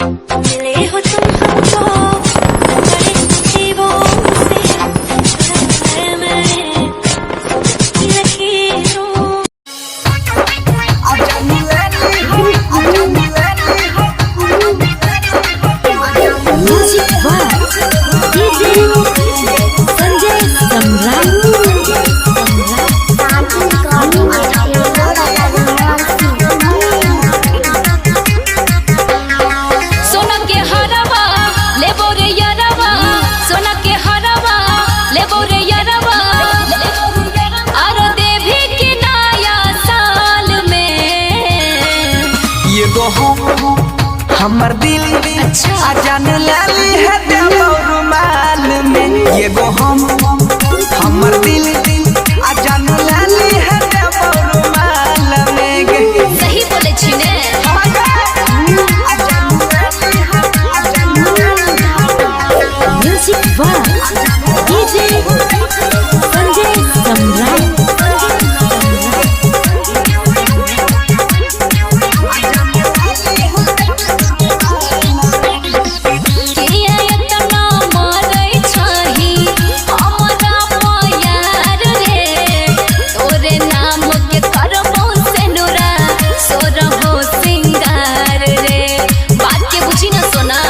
मिले हो तुम हमको बड़े नसीबों से, है मैं लकीरों। Music by DJ Sanjay Samrat. सोना के हरवा लेबो रे यरवा, सोना के हरवा लेबो रे यरवा, आरो देवी के नया साल में। ये गो हम हमर दिल अच्छा। आ जान लाली है देवो रुमाल में। ये गो हम हमर दिल आ जान लाली है देवो रुमाल में गे। सही बोले छी ने? आ जान लाली है, आ जान लाली है। Music by DJ Sanjay Samrat. किया एतना मारै छही हमरा प्यार रे, तोरे नाम के करबो सेनुरा सोरहो सिंगार रे। बात के बुझी न सोना।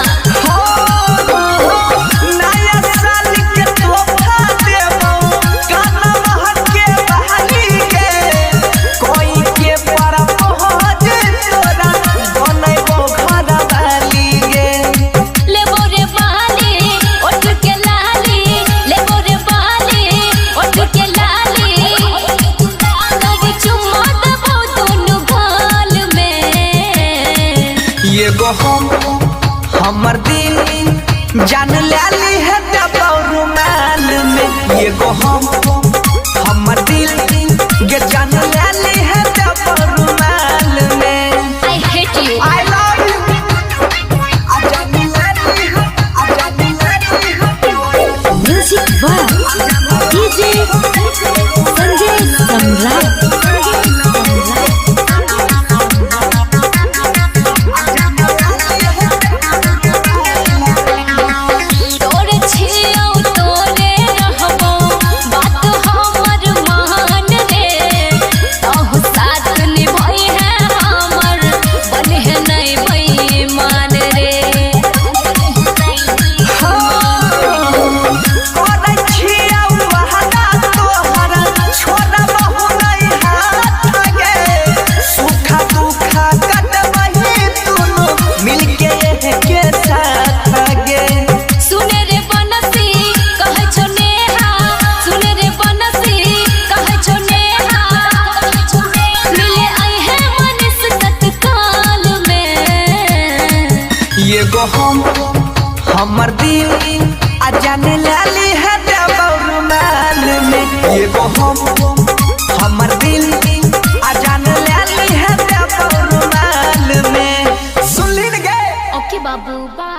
हो, नया साल के तोहफा देबो, काना महक के बहाली के। कोई के पर पहुँच तोरा, बनैबो घर वाली गे। लेबो रे बाली ओठ के लाली, लेबो रे बाली ओठ के लाली, तब चुम्मा देबो दुनु गाल में। ये गो हम हमर दिल जान लाली है देबो रुमाल में। ये गो हम हमर दिल गे जान लाली है देबो रुमाल में। I hate you. I love you. आ जान लाली है, आ जान लाली है। Music by DJ Sanjay Samrat. तोरे छियौ तोरे रहबो, बात हमर मान रे, तहु साथ निभई है हमर, बनिहे नै बेईमान रे। करै छियौ वादा तोहर, छोड़बहु नै हाथ गे। सुख दुख कटबही दुनू, मिलके एके साथ गे। सुने रे बनसी कहै छौ नेहा, सुने रे बनसी कहै छौ नेहा, मिले अइहे मनीष तत्काल में। ये गो हम हमर दिल आ जान लाली है देबो रुमाल में। ये गो हम हमर दिल आ जान लाली है देबो रुमाल में। सुनली न गे? ओके बाबू, बाय।